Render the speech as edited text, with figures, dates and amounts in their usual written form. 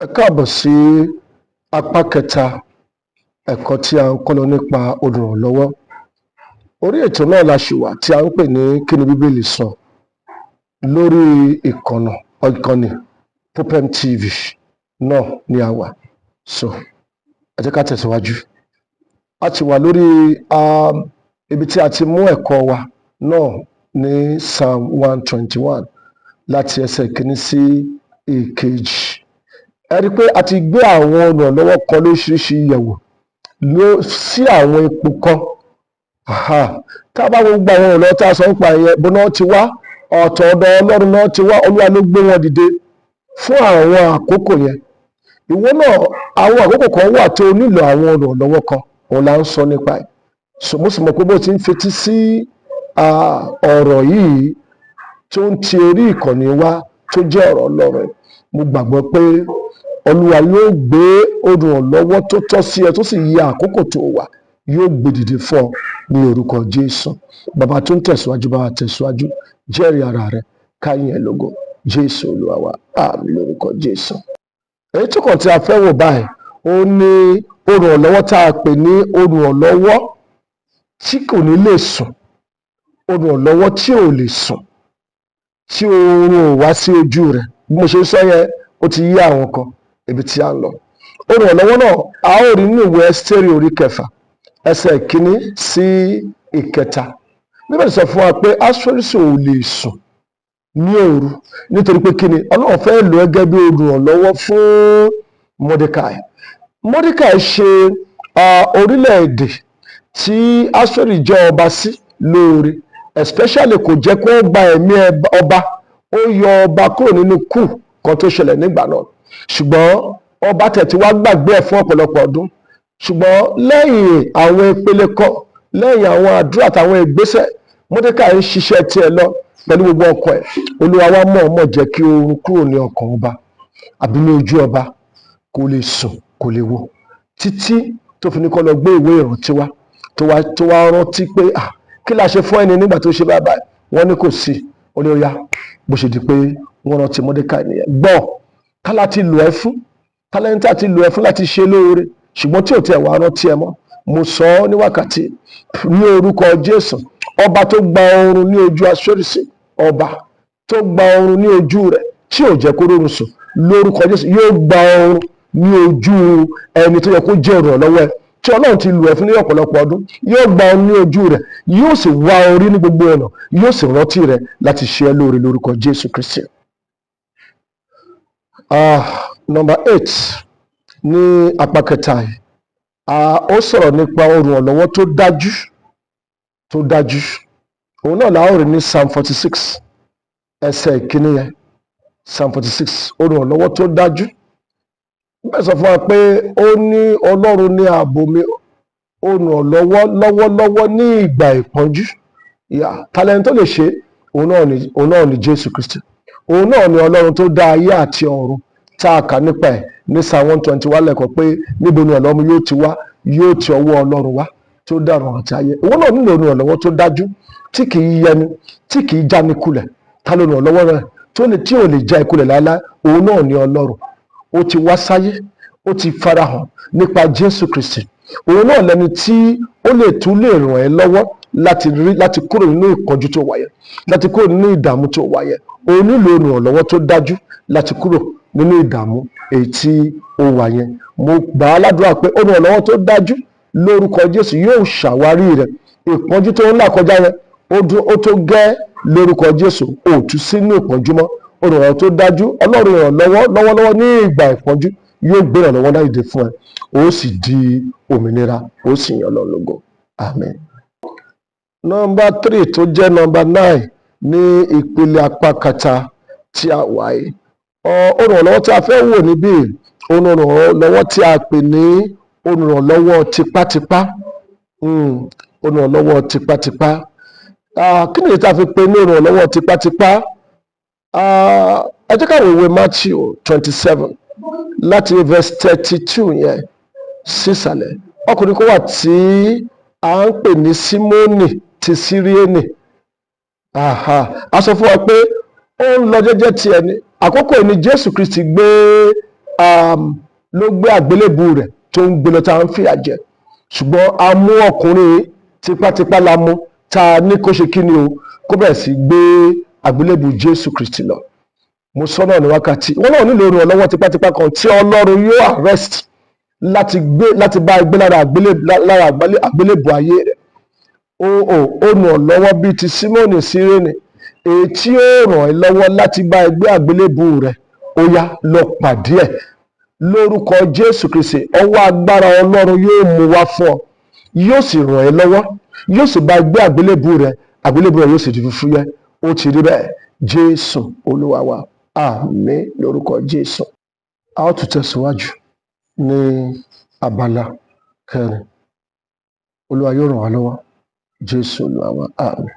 Ẹ káàbọ̀ sí apá kẹta ẹ̀kọ́ tí a ń kọ́ lọ nípa olùrànlọ́wọ́. Orí ètò náà la ṣì wà tí a ń pè ní Kí ni Bíbélì Sọ lórí ìkànnì Popem TV náà ni a wà. So, ẹ jẹ́ ká tẹ̀síwájú. A ti wà lórí ibi tí a ti mú ẹ̀kọ́ wa náà ní Psalm 121 láti ẹsẹ̀ kìíní sí ìkejì. Ẹ rí i pé a ti gbé àwọn olùrànlọ́wọ́ kan lóríṣiríṣi yẹ̀wò sí àwọn ipò kan. Tá a bá wo gbogbo àwọn ìrànlọ́wọ́ tá a sọ nípa ìyẹn, bó náà ti wá, ọ̀tọ̀ ọ̀dọ̀ Ọlọ́run náà ti wá. Olúwa ló gbé wọn dìde fún àwọn àkókò yẹn. Ìwọ náà, àwọn àkókò kan wà tó nílò àwọn olùrànlọ́wọ́ kan, òun là ń sọ nípa ẹ̀. So mo sì mọ̀ pé bó ti ń fetí sí ọ̀rọ̀ yìí tó ń ti orí ìkànnì wá, tó jẹ́ ọ̀rọ̀ Ọlọ́run, mo gbàgbọ́ pé Olúwa yóò gbé olùrànlọ́wọ́ tó tọ́ sí ẹ, tó sì yẹ àkókò tó wà, yóò gbé dìde fún ọ ní orúkọ Jésù. Bàbá tó ń tẹ̀síwájú, bá wa tẹ̀síwájú, jẹ́rìí ara rẹ, káyìn ẹ̀ lógo. Jésù Olúwa wa, àmín lórúkọ Jésù. Èyí tó kàn tí a fẹ́ wò báyìí, ó ní olùrànlọ́wọ́ tá a pè ní olùrànlọ́wọ́ tí kò ní lè sùn, olùrànlọ́wọ́ tí ò lè sùn, tí oorun ò wá sí ojú rẹ̀. Bí mo ṣe sọ yẹn, ó ti yí àwọn kan ibi tí a ń lọ. Olùrànlọ́wọ́ náà, a ó rí nínú ìwé Ẹ́sítérì orí 6, ẹsẹ̀ 1 sí 3. Bíbélì sọ fún wa pé Áṣúérúsì ò lè sùn ní òru, nítorí pé kí ni? Ọlọ́run fẹ́ lò ó gẹ́gẹ́ bí olùrànlọ́wọ́ fún Mordecai. Mordecai ṣe orílẹ̀-èdè tí Áṣúérì jẹ́ ọba sí lóore, especially kò jẹ́ kó gba ẹ̀mí ọba. Ó yọ ọba kúrò nínú kù kan tó ṣẹlẹ̀ nígbà náà, ṣùgbọ́n ọba tẹ̀ tí wá gbàgbé ẹ̀ fún ọ̀pọ̀lọpọ̀ ọdún. Ṣùgbọ́n lẹ́yìn àwọn ìpele kan, lẹ́yìn àwọn àdúrà àtàwọn ìgbésẹ̀, Mordecai ń ṣiṣẹ́ tiẹ̀ lọ pẹ̀lú gbogbo ọkọ̀ ẹ̀. Olúwa wá mọ̀ọ́mọ̀ jẹ́ kí oorun kúrò ní ọkàn ọba àbí ní ojú ọba. Kò lè sùn, kò lè wo, títí tó fi ní kó lọ gbé ìwé ìrántí wá, tó wá rántí pé, ah, kí la ṣe fún ẹni nígbà tó ṣe báyìí? Wọ́n ní kò sí. Ó ní ó yá. Bó ṣe di pé wọ́n rántí Mordecai nìyẹn. Gbọ́, kálá ti lò ẹ́ fún tálẹ́ńtà ti lò ẹ́ fún láti ṣe lóore, ṣùgbọ́n tí ò tiẹ̀ wá rántí ẹ mọ́, mo sọ ọ́ ní wákàtí ní orúkọ Jésù, ọba tó gba oorun ní ojú Aṣọ́rìsì, ọba tó gba oorun ní ojú rẹ̀ tí ò jẹ́ kó rórun sùn, lórúkọ Jésù, yóò gba oorun ní ojú ẹni tó yẹ kó jẹ́ olùrànlọ́wọ́ ẹ, tí Ọlọ́run ti lù ẹ́ fún ní ọ̀pọ̀lọpọ̀ ọdún. Yóò gba oorun ní ojú rẹ̀, yóò sì wá orí ní gbogbo ọ̀nà, yóò sì rántí rẹ̀ láti ṣe ẹ́ lóore lórúkọ Jésù Kristi. Number 8 ní apá kẹta yìí, ó sọ̀rọ̀ nípa olùrànlọ́wọ́ tó dájú, tó dájú. Òun náà la ó rí ní Psalm 46, ẹsẹ̀ 1 yẹn. Psalm 46, olùrànlọ́wọ́ tó dájú. Bẹ́ẹ̀ sọ fún wa pé ó ní Ọlọ́run ní ààbò mi, olùrànlọ́wọ́ lọ́wọ́lọ́wọ́ ní ìgbà ìpọ́njú. Yà talent tó lè ṣe, òun náà ni Jésù Kristi. Òun náà ni Ọlọ́run tó dá ayé àti ọ̀run, tá a kà nípa ẹ̀ ní Psalm 121 lẹ́kọ̀ọ́ pé níbo ni ọlọ́run yóò ti wá? Yóò ti ọwọ́ Ọlọ́run wá tó dá ọ̀run àti ayé. Òun náà nílò olùrànlọ́wọ́ tó dájú, tí kì í yẹni, tí kì í jáni kulẹ̀. Ta ló olùrànlọ́wọ́ rẹ̀ tó lè tí ò lè já ikulẹ̀ láéláé? Òun náà ni Ọlọ́run. Ó ti wá sáyé, ó ti farahàn nípa Jésù Kristi. Òun náà lẹni tí ó lè tún lè ràn ẹ́ lọ́wọ́ láti kúrò nínú ìkọjú tó wáyé, láti kúrò nínú ìdààmú tó wáyé. O nílò olùrànlọ́wọ́ tó dájú láti kúrò nínú ìdààmú èyí tí ó wà yẹn. Mo gbà á ládùúrà pé olùrànlọ́wọ́ tó dájú, lórúkọ Jésù, yóò ṣàwárí rẹ̀. Ìpọ́njú tó ń là kọjá yẹn, ó dún, ó tó gẹ́. Lórúkọ Jésù, ó tú sínú ìpọ́njú mọ́. Olùrànlọ́wọ́ tó dájú, Ọlọ́run ìrànlọ́wọ́ lọ́wọ́lọ́wọ́ ní ìgbà ìpọ́njú, yóò gbé ìrànlọ́wọ́ náà dìde fún ẹ, ó sì di òmìnira, ó sì yan Ọlọ́run lógo. Àmín. Number 3 tó jẹ́ number 9 ní ìpele apá kẹta tí a wà yìí, olùrànlọ́wọ́ tí a fẹ́ wò níbí, olùrànlọ́wọ́ tí a pè ní olùrànlọ́wọ́ tipátipá. Olùrànlọ́wọ́ tipátipá. Kí nìyí tá a fi pè ní olùrànlọ́wọ́ tipátipá? Ẹ jẹ́ ká wo ìwé Matthew 27 láti verse 32 yẹn sísàlẹ̀. Ọkùnrin kan wà tí à ń pè ní Símónì ti Sírénì. Aha. A sọ fún wa pé ó ń lọ jẹ́jẹ́ tiẹ̀ ní àkókò ní Jésù Kristi gbé ló gbé àgbélébù rẹ̀ tó ń gbé lọ tá à ń fìyà jẹ. Ṣùgbọ́n a mú ọkùnrin yìí tipátipá la mú, tá a ní kó ṣe kí ni o, kó bẹ̀rẹ̀ sí gbé àgbélébù Jésù Kristi lọ. Mo sọ náà ní wákàtí wọn náà nílò ìrànlọ́wọ́ tipátipá kan tí Ọlọ́run yóò arrest láti gbé, láti bá gbé lára àgbélébù ayé rẹ̀. Ó ràn lọ́wọ́ bíi ti Símónì Sírẹ́nì, èyí tí ó ràn ẹ́ lọ́wọ́ láti bá ẹ gbé àgbélébù rẹ̀. Ó yá, lọ pàdé ẹ̀ lórúkọ Jésù Kristi. Ọwọ́ agbára Ọlọ́run yóò mú wá fún ọ, yóò sì ràn ẹ́ lọ́wọ́, yóò sì bá ẹ gbé àgbélébù rẹ̀. Àgbélébù rẹ̀ yóò sì di fúfúyẹ́. Ó ti rí bẹ́ẹ̀, Jésù Olúwa wa. Àmín lórúkọ Jésù. A ó tún tẹ̀síwájú ní abala kẹrin. Olúwa yóò ràn wá lọ́wọ́. Jésù Olúwa wa. Àmín.